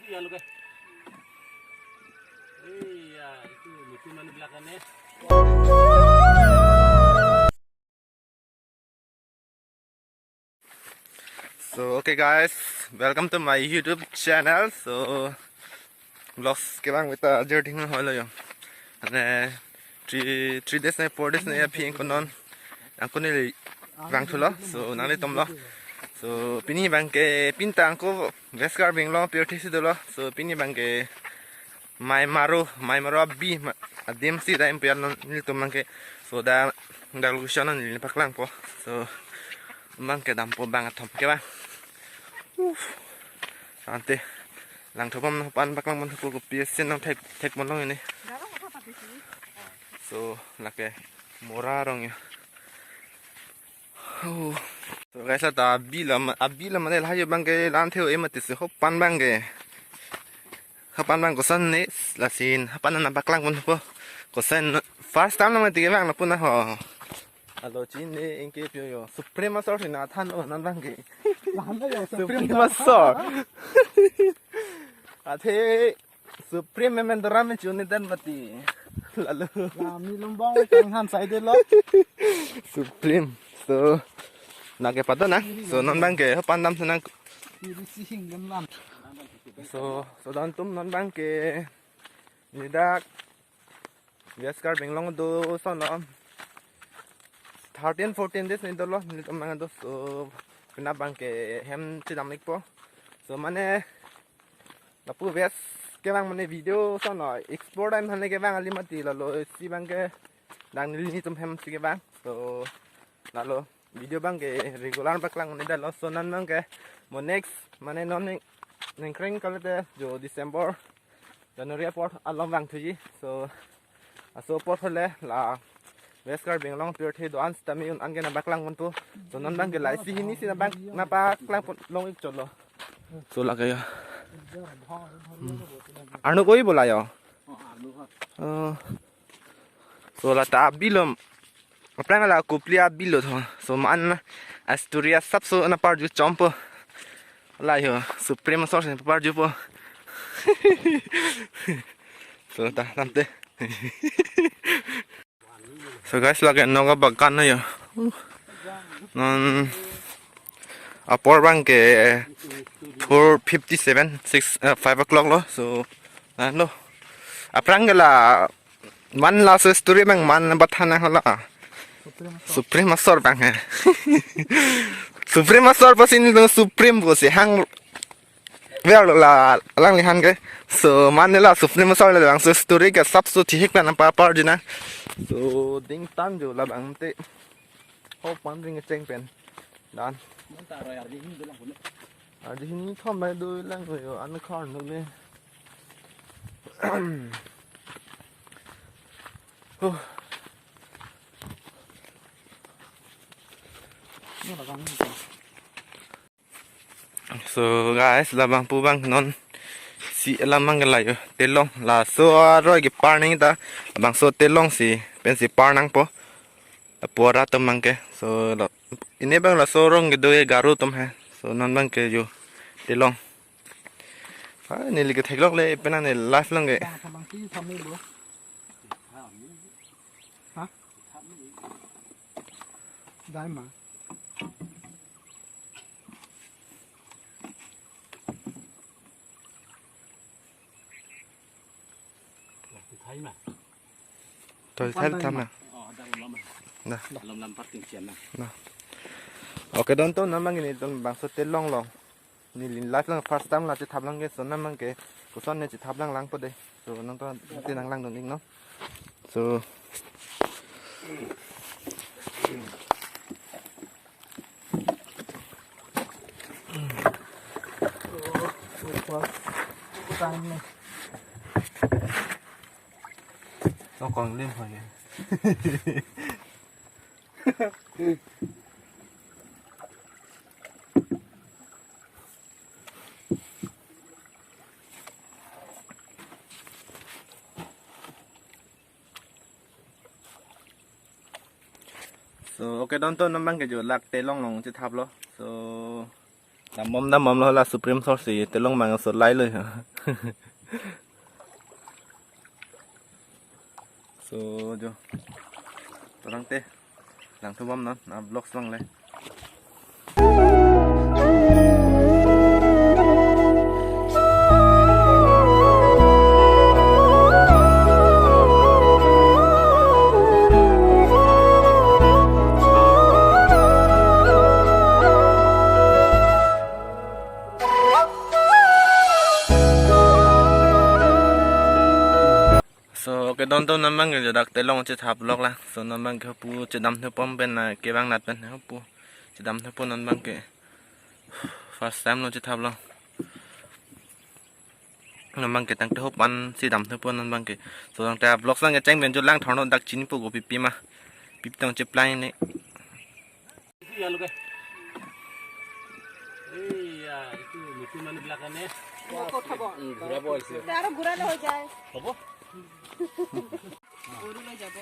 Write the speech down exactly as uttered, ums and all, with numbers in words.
Iya, luka. Iya, itu lucu mana belakangnya. So, okay guys, welcome to my YouTube channel. So, vlogs kevang with, uh, Ajir Ding Holo yo. Ane three, three days na four days na ya phi angko non. Angko neli vangthulo. So, nanglitum lo. So, pini abangke pinta angko West Karbi Anglong pirthe si dolo. So, pini abangke Maimaro, Maimaro abi, ma-, adim si da impian non nelitum abangke. So, da, da location non neli paklangpo. So, abangke dampo bang athom ke ba. Uh. Ante langthu bom non pan paklang bom thu kopi asin nangthek, thek bom non ini. So, lake mora arong ya. Oh. So guys, la ta abi lam, abi lam ane lahai abangke lan theo e mati si hopan abangke. Hopan abang koson ne, lasi hapan nangpaklang ponpo. Koson first time nang mati kevang lapu na ho. Alo chinine ingke pio yo. Supreme Asor si nathan lo non abangke. Lahan lo yo, Supreme Supreme Asor. Athe Supreme memento ram chuni dan mati. Lalu Lami lumbong kang han sai de lo. Supreme. So, nake pato na. So, non abangke pandam senang. Iri si hing gen lan. So, so dan tum non abangke. Neli dak West Karbi Anglong do sono thirteen, fourteen days ni dolo, nelitum abang do. So, pini abangke hem chedam ikpo. So, mane lapu West kevang mane video sono explore time hane kevang ali mati lalo si abangke dang neli nelitum hem si kevang. So, lalo video abangke regular paklang mane dalo. So, non abangke mo next mane non neng, nengkreng kalite jo December January apor along vangthuji. So, aso apor hole la West Karbi Anglong pirthe do-an sitame un-an ke nangpaklang ponpo. So, non abangke la isi hini si nangpang nangpaklang pon long ik cholo. So, lake ya. Hmm. Arno koi bola yo? Oh. So, la ta abi lo. Aphrang la kopili abi lo tho. So, man Astoria sap so na parju chompo. La yo, Supreme Asor si parjupo. So, ta, tangte. So guys, lake noga bagan na yo. Non apor abangke four fifty-seven, six, eh, five o'clock lo. So, non lo. Aphrang ke la man laso story abang man bathan na hala. Supreme Asor abang he. Supreme Asor pusi nelitum Supreme pusi hang ver lo la alangli han ke. So, mane la Supreme Asor le laso story ke sap so thihik pen nangpa parju na. So, ding tan jo labang te. Hopan ring cheng pen. Dan. Ardi hini thom bai dolang yo, an khar nuk ne. Huh. So guys, labang pu abang non si alam abang ke la yo, Telong. Laso aroi kepar nangji ta, labangso Telong si pensi par nangpo. Lapu arat atum abangke. So, la, ini abang laso arong kedo ke Garo atum he. So, non abangke yo Telong. Ah, neli ke theklongle, penang ne live lang ke. Ha? Dai ma. Thai ma. Toi thai tham na. Oh, ada lom. Nah. Lom lam parking sian na. Nah. Oke, don to non abang ini don bangso Telong along. Neli live lang first time la chethap lang ke, so non abangke koson ne chethap lang langpo de. So non to te nanglangdun ik non. So Tong kong lim hoy. So, oke, don to non abangke jo lake Telong along chethaplo. So, Dambom dambomlo, la Supreme Source si telong mang so lai lo. So jo. Torang te langthu bomnon, a vlogs along le. So, okay, don don, non abang ke jo dak telong chethap lok la. So, non abang ke hopu chedam thupom pen, na kevang nat pen hopu chedam thupo non abang ke. First time lo chethaplo. Non abang ke tangte hopan si dam thupo non abang ke. So, tangte a vlogs abang ke cheng pen jo lang thorno, dak chinipo ko pipi ma. Pipi tong cheplai ne. Itu ya lo ke. Iya, itu mutu mana belakangnya? Kok habo? Hmm, gura boy sih. Taro gura na ho jai. Habo? Guru lo jabo.